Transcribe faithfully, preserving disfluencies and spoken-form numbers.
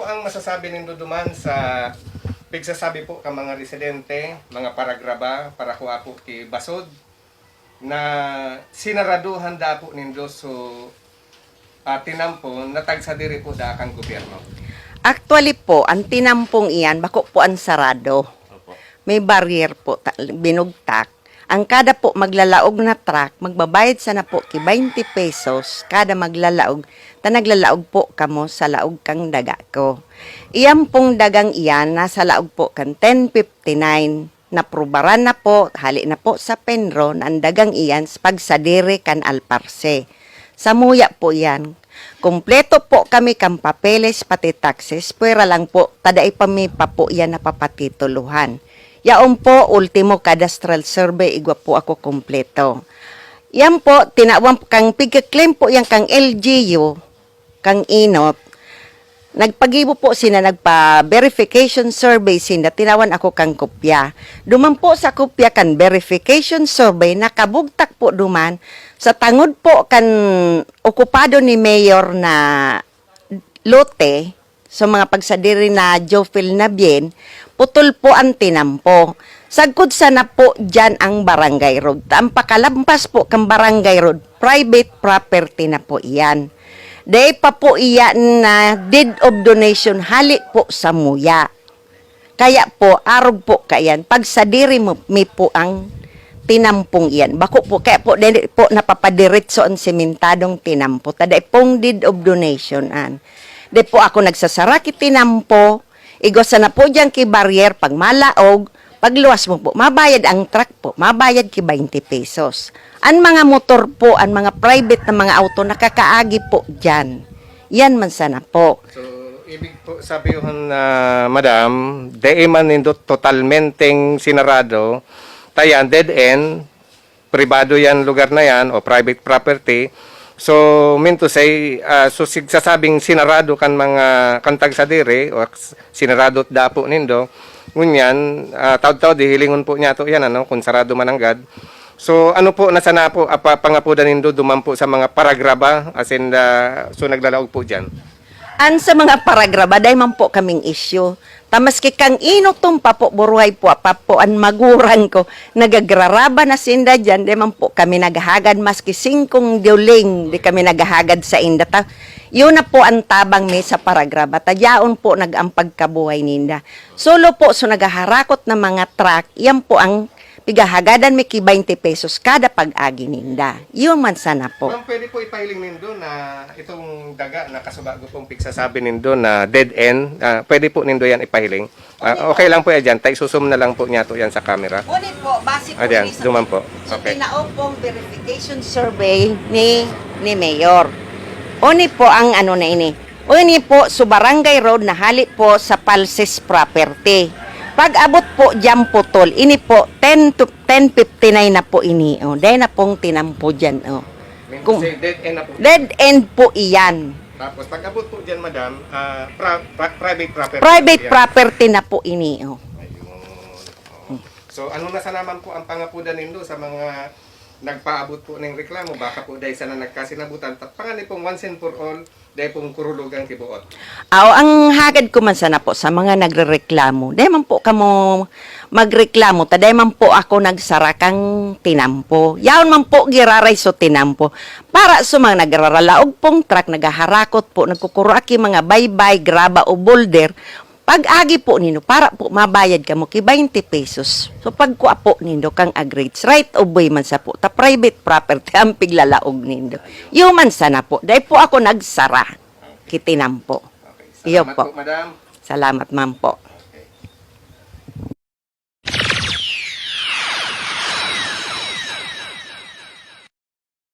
Ang masasabi nindo duman sa pigsasabi po ka mga residente, mga paragraba, para kua po ki basod, na sinaraduhan da po nindo so, ah, tinampo na tagsadiri po da kan gobyerno? Actually po, ang tinampong iyan, bako po ang sarado. Opo. May barrier po, ta-, binugtak. Ang kada po maglalaog na truck, magbabayad sana po ki twenty pesos kada maglalaog, ta naglalaog po kamo sa laog kang daga ko. Iyan pong dagang iyan, nasa laog po kan ten fifty-nine. Naprubaran na po, hali na po sa PENRO, na ang dagang iyan sa pagsadiri kan Alparse. Samuya po iyan. Kompleto po kami kan papeles, pati taxes, pwera lang po, ta dai pa mi pa po iyan napapatitulohan. Yaon po, ultimo cadastral survey, igwa po ako kompleto. Yan po, tinawan kang pigka-claim po yan kang L G U, kang Inot. Nagpagibo po sina, nagpa-verification survey sinda, tinawan ako kang kopya. Duman po sa kopya kan verification survey, nakabugtak po duman, sa tangod po kan okupado ni Mayor na lote, sa mga pagsadiri na Jofil na bien, putol po ang tinampo. Sagkod sana po diyan ang barangay road. Ta ang pakalampas po kan barangay road, private property na po iyan. Dai pa po iyan na deed of donation hali po samuya. Kaya po, arog po kaiyan, pagsadiri mo, mi po ang tinampong iyan. Bako po, kaya po, dili po napapadiretso ang simentadong tinampo. Ta dai pong deed of donation an. Dai po ako nagsasara ki tinampo, igwa sana po diyan ki barrier, pag malaog, pagluwas mo po, mabayad ang truck po, mabayad ki twenty pesos. An mga motor po, an mga private na mga auto, nakakaagi po diyan. Yan man sana po. So, ibig po sabihon na, madam, dai man nindo totalmenteng sinarado, ta yan, dead end, pribado yan lugar na yan, o private property. So, mean to say, ah, so sigsasabing sinarado kan mga, kan tagsadiri, o s-, sinarado dapo nindo, ngunyan, ah, taud-taud, hihilingon po niyato yan, ano, kung sarado man nanggad. So, ano po na sana po, apa-, pangapodan nindo duman po sa mga paragraba, as in, ah, so naglalaog po diyan? An sa mga paragraba, dai man po kaming isyu. Ta maski kang Inot pa po, buruhay po, apa po an magurang ko, nagagraraba na sinda diyan, dai man po kami naghahagad maski singkong duling, di kami naghahagad sa inda. Ta, yun na po ang tabang mi sa paragraba. Ta yaon po nag-, ang pagkabuhay ninda. Solo po, so naghaharakot na mga truck, yan po ang pigahagadan mi ki twenty pesos kada pag-agi ninda. Yun man sana po. Ma'am, pwede po ipahiling nindo na itong daga na kasubago pong pigsasabi nindo na dead end, ah, pwede po nindo yan ipahiling? Ah, okay lang po yan dyan. Ta isusum na lang po niyato yan sa camera. Ngunit po, base po Ayan, ni sa duman po. sa Okay. tinaog pong verification survey ni, ni Mayor. Oni po ang ano na ini. O ini po, so barangay road na hali po sa Palsis property. Pag-abot po diyan putol, ini po, ten to, ten fifty-nine na po ini, oh. Dai na pong tinampo diyan, oh. Mean to Kung say, dead end na po. Dead end po iyan. Tapos, pag-abot po diyan, madam, ah, pra-, pra-, private property Private po yan. property na po ini, oh. Ayun. Oo. So, ano na sana man po ang pangapodan nindo sa mga nagpaabot po ng reklamo? Baka po dahil sana nagkasinabutan, ta-, pangani pong once and for all, dahil pong kurulogan kibuot. Aw, ang hagad ko man sana po sa mga nagrereklamo, dai man po kamo magreklamo, ta dai man po ako nagsara kang tinampo. Yaon man po giraray so tinampo. Para sa mga nagraralaog pong truck, naghaharakot po, nagkukuro aki mga baybay, graba o boulder, pag-agi po nindo, para po mabayad kamo ki twenty pesos. So, pagkua po nindo kang aggregates, right of way man sa po, ta private property ang piglalaog nindo. Yun man sana po. Dai po ako nagsara ki tinampo. Okay. Iyo Salamat po. po, madam. Salamat man po.